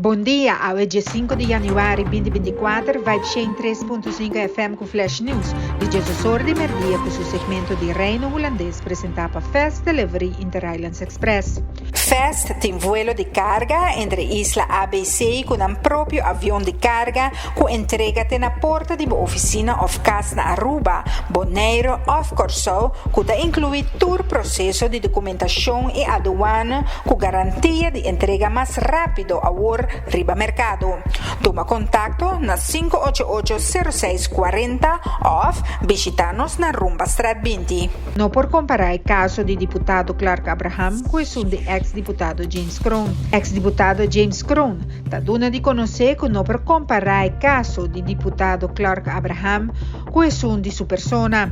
Bon dia, awe dje 5 di januari 2024, Vibe Shane 3.5 FM ku Flash News di djesos or di merdia ku su segmento di Reino Hulandes presentá pa Fast Delivery Interislands Express. Fast tin vuelo di karga entre isla ABC ku nan propio avion di karga ku entrega te na porta di bo ofisina òf kas na Aruba, Boneiru òf Kòrsou ku ta inkluí tur proseso di dokumentashon i aduana ku garantia di entrega mas rápido awor riba merkado. Tuma kontakto na 588 06 40 òf bishitá nos na Rumbastraat 20. No por kompará e kaso di diputado Clark Abraham ku esun di eks diputado James Kroon. Eks diputado James Kroon ta duna di konosé ku no por kompará e kaso di diputado Clark Abraham ku esun di su persona.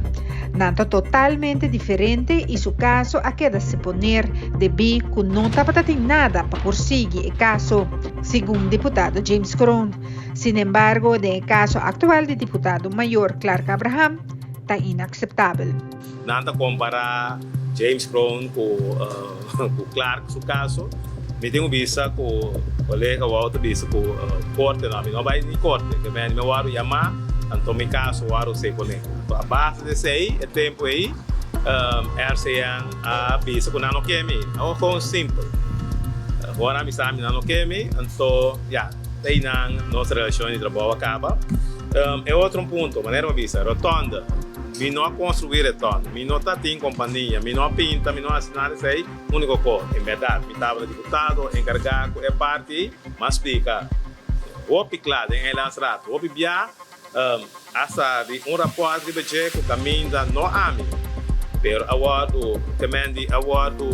Nan ta totalmente diferente i su kaso a keda seponer debí ku no tabata tin nada pa por sigui e kaso, segun diputado James Kroon. Sin embargo, den e kaso aktual di diputado mayor Clark Abraham ta inakseptabel. Nan ta kompará James Kroon ku Clark su kaso. Mi tin ku bisa ku kolega Wouter bisa ku korte no, mi no bai ni korte, ke mi a wòrdu yamá, anto mi kaso wòrdu seponé. Anto a base di esei, e tempu ei RCN a bisa ku nan no ke mi. Awor kon simpel. Ora mi sa mi nan no ke mi, anto ya, einan nos relashon di trabou a kaba. E otro punto, manera mi a bisa, rotonde. Mi no a konstruí rotonde, mi no ta tin kompania, mi no a pinta, mi no a hasi nada di esei. Úniko ko, en bèrdat, mi tabata diputado enkargá ku e parti ei, m'a splika hopi kla den Eilandsraad, hopi bia a sa di un rapòrt riba dje ku kaminda no ami, pero a wòrdu kemendi, a wòrdu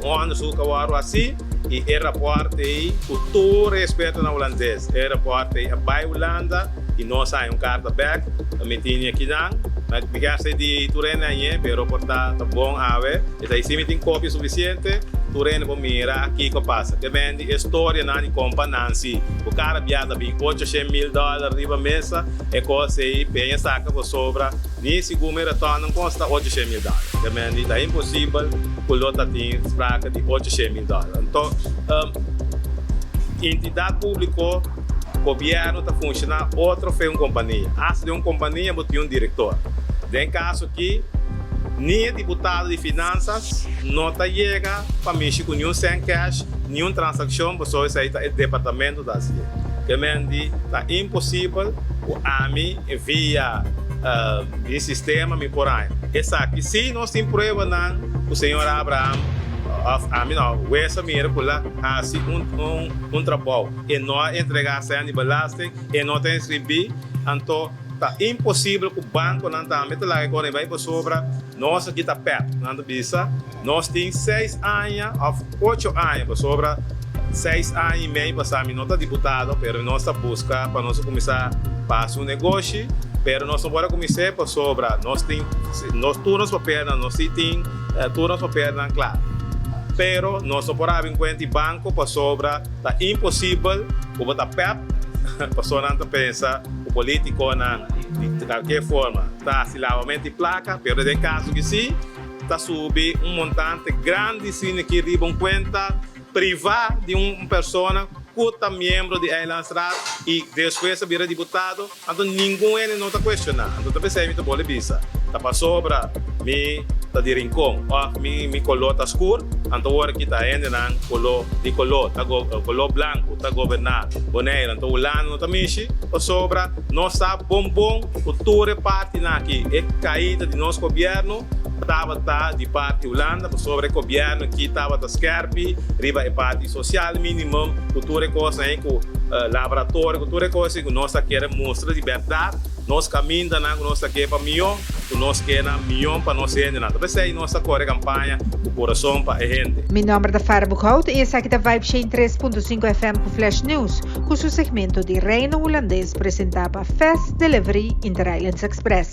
un òndersuk a wòrdu hasi i e rapòrt ei ku tur respeto na hulandes, e rapòrt ei a bai Hulanda i nos a haña un karta bèk, mi tini akinan, mi kier sa di tur hende hañ'é, pero por ta ta bon awe. Esei si mi tin kopia sufisiente, tur hende por mira kiko pasa. Te bendi e storianan di kompa Nancy ku kada bia ta bin 800.000 dòler riba mesa, e kos ei peña saka pasobra ni sigun mi retòrnan kosta 800.000 dòler. Te bendi ta imposibel ku lo ta tin sprake di 800.000 dòler. Anto entidat públiko, gobièrnu ta funshoná otro fe un kompania. Asta den un kompania bo tin un direktor. Den kaso aki. Ni e diputado di Finansas no ta yega pa mishi ku niun sèn kèsh, niun transakshon pasobra esei ta e departamento ta hasié. Ke men di ta imposibel ku ami via mi sistema mi por haña esaki. Si nos tin pruebanan ku señor Abraham òf ami no, hues a mira ku la hasi un trabou, e no a entregá sèn di belasting, e no ta inskribí, anto. Ta imposibel ku bankonan tambe ta laga e kore bai pasobra nos aki ta pèt. Nan ta bisa nos tin 6 aña òf 8 aña pasobra 6 aña i mei pasá mi no ta diputado, pero nos ta buska pa nos kuminsá pa hasi un negoshi, pero nos no por a kumins'é pasobra nos tin nos tur nos papelnan, nos si tin tur nos papelnan kla, pero nos no por habri un kuenta di banko pasobra ta imposibel ku bo ta pèt, pasobra nan ta pensa ku polítikonan di kalker forma ta hasi lavamento di plaka, pero den kaso ki si ta subi un montante grandi asina aki riba un kuenta privá di un persona ku ta miembro di Eilandsraad i despues a bira diputado, anto ningun hende no ta kuestioná. Anto ta p'esei mi ta bole bisa, ta pasobra mi ta di Rincon òf mi koló ta skur, anto ora ki ta hendenan koló di koló ta koló blanku ta goberná Boneiru, anto Hulanda no ta mishi, pasobra nos sa bon bon ku tur e partinan aki e kaida di nos gobièrnu tabata di parti Hulanda, pasobra e gobièrnu aki tabata skèrpi riba e parti sosial minimum ku tur e kosnan ei ku laboratorio ku tur e kos ei ku nos ta kere mustra di bèrdat nos kamindanan ku nos ta ke pa mihó, ku nos ke na mihó pa nos hendenan. Ta p'esei nos ta kore kampaña ku kurason pa e hende. Mi nòmber ta Farah Boekhout i esaki ta Vibe Shane 3.5 FM ku Flash News, ku su segmento di Reino Hulandes presentá pa Fast Delivery Interislands Express.